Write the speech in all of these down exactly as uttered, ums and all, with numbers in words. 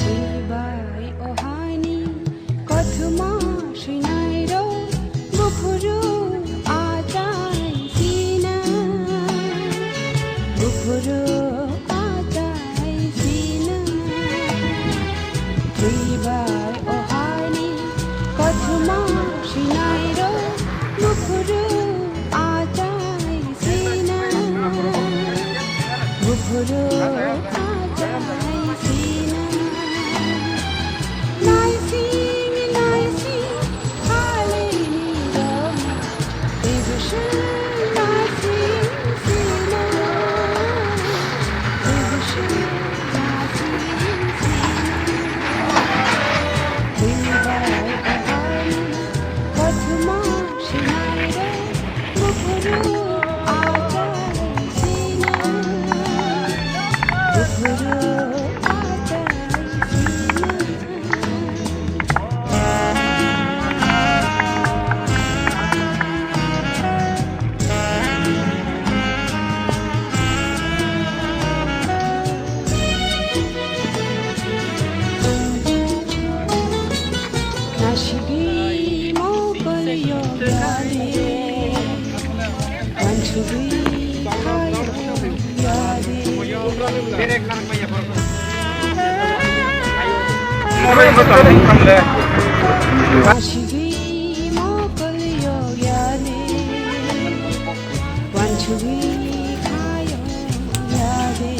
Twibai o haini kothoma swinairok buphuru achai sina, buphuru achai sina. Twibai o haini kothoma swinairok buphuru achai sina, buphuru achai sina. Naising, naising, halini rong, tebusung naising sina, tebusung naising sina. Twibai o haini kothoma swinairok buphuru achai sina, buphuru achai sina. Naisingwi mokol yokya de, wansugwi khayo ya de. Naisingwi mokol yokya de, wansugwi khayo ya de.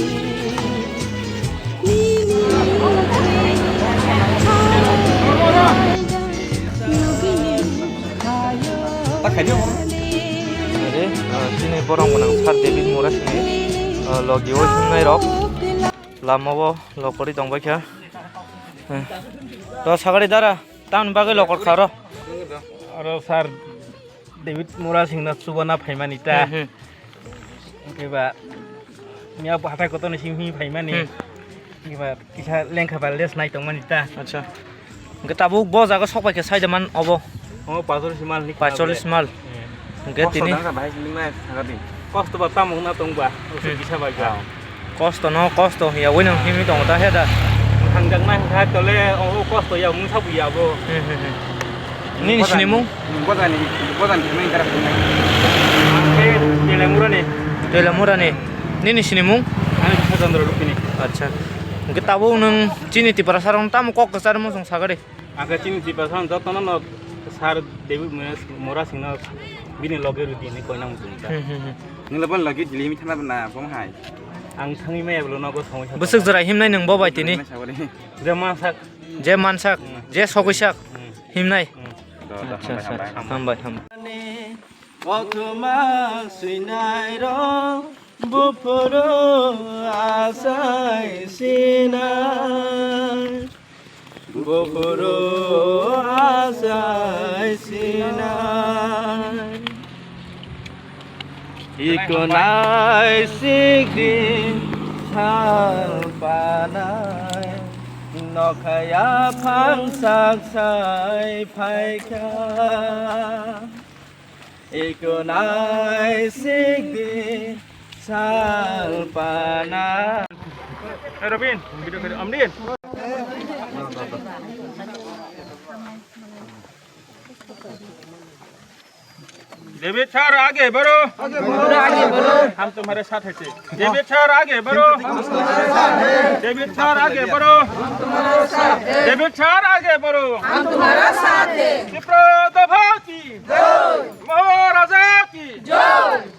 Are, ah, chini borok gwnang Sir David Murasingni, ah, logi o himnai rok lama o lokori tongbai kha. Hmm. To sagari dara, tamni bagwi lokor kha ro. Oro Sir David Murasingno chubana phaimani ta. Hmm, hmm. Hwnkhe ba, miya bo hathai kotorni simi phaimani. Hmm. Hwnkhe ba, kisa lengkha ba les nai tongmani ta. Acha. Hwnkhe tabuk bo jaga sok bai khe sai de man obo. O paichollish mal ni. Paichollish mal. Hmm. Hwnkhe kosto tini dang kha bahai sini mai thangadi. Kosto ba tamo wngna tong ba, o se hmm kisa bai ga. Kosto no kosto hiya, wino himwi tongo ta he da. Thangjak nai hwnkha tole, o kosto ya, mungsa bu ya bo. Hmm, hmm, hmm. Nini sinimung? Bojani, bojani himwi dara himwi. Ang khe Telamurani. Telamurani. Nini sinimung? Ani kisa Chandra Lukini. Acha. Hwnkhe tabuk nwng chini Tiprasa rok tamo kok kwchar mosong sagari? Ang khe chini Tiprasa jotono no Sir David Murasingno bini loge rwdi hinwi koina muchung ta. Hmm, hmm, hmm. Nila bon loge jili mi thana bana bom hai. Ang thangwi maya bolo nogo songwi. Bwswk jora himnai nwng bo bai tini? Je mansak. Je mansak, hmm, je sogwisak, hmm, himnai. Hmm. Acha, acha, hambai, hambai. Hambai, hambai. Kothoma swinai rok buphuru achai sinai, buphuru achai sinai. Ikonai sikdi sal panai, nokhaya phang sak sai phaikha. Ikonai sikdi sal panai. Hey, Robin, video kare, Amrin. David sir आगे बढ़ो। हम तुम्हारे साथ हैं। David sir आगे बढ़ो। David sir आगे बढ़ो। डेविड सर आगे बढ़ो। हम तुम्हारा साथ है। विप्रो दफा की जय। महाराजा की जय।